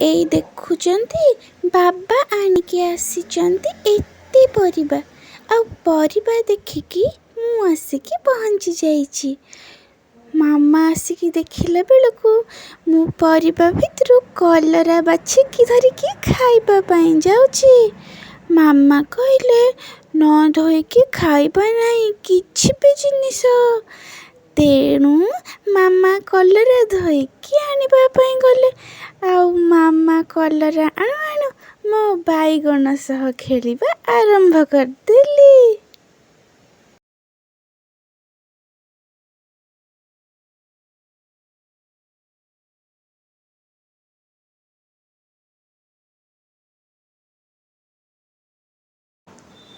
ଏଇ ଦେଖୁଛନ୍ତି, ବାବା ଆଣିକି ଆସିଛନ୍ତି ଏତେ ପରିବା। ଆଉ ପରିବା ଦେଖିକି ମୁଁ ଆସିକି ପହଞ୍ଚି ଯାଇଛି। ମାମା ଆସିକି ଦେଖିଲା ବେଳକୁ ମୁଁ ପରିବା ଭିତରୁ କଲରା ବାଛିକି ଧରିକି ଖାଇବା ପାଇଁ ଯାଉଛି। ମାମା କହିଲେ, ନ ଧୋଇକି ଖାଇବା ନାହିଁ କିଛି ବି ଜିନିଷ। ତେଣୁ ମାମା କଲରା ଧୋଇକି ଆଣିବା ପାଇଁ ଗଲେ। ଆଉ ମାମା କଲରା ଆଣୁ ଆଣୁ ମୋ ବାଇଗଣ ସହ ଖେଳିବା ଆରମ୍ଭ କରିଦେଲି।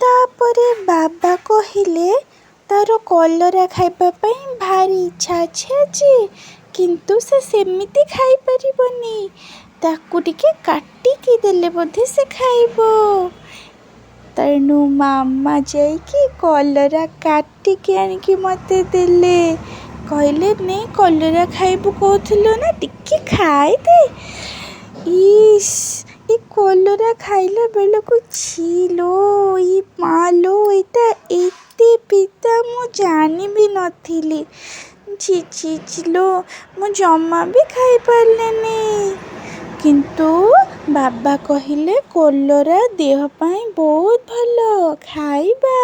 ତାପରେ ବାବା କହିଲେ, ତାର କଲରା ଖାଇବା ପାଇଁ ଭାରି ଇଚ୍ଛା ଅଛି ଆଜି, କିନ୍ତୁ ସେ ସେମିତି ଖାଇପାରିବନି, ତାକୁ ଟିକେ କାଟିକି ଦେଲେ ବୋଧେ ସେ ଖାଇବ। ତେଣୁ ମାମା ଯାଇକି କଲରା କାଟିକି ଆଣିକି ମୋତେ ଦେଲେ। କହିଲେ, ନେ କଲରା ଖାଇବୁ କହୁଥିଲୁ ନା, ଟିକେ ଖାଇଦେ। ଇସ୍, ଏ କଲରା ଖାଇଲା ବେଳକୁ ଛି ଲୋ, ଇ ମା ଲୋ, ଏଇଟା ଏତେ ପିତା ମୁଁ ଜାଣି ବି ନଥିଲି। ଛି ଛି ଛି ଲୋ, ମୁଁ ଜମା ବି ଖାଇପାରିଲିନି। କିନ୍ତୁ ବାବା କହିଲେ କଲରା ଦେହ ପାଇଁ ବହୁତ ଭଲ, ଖାଇବା।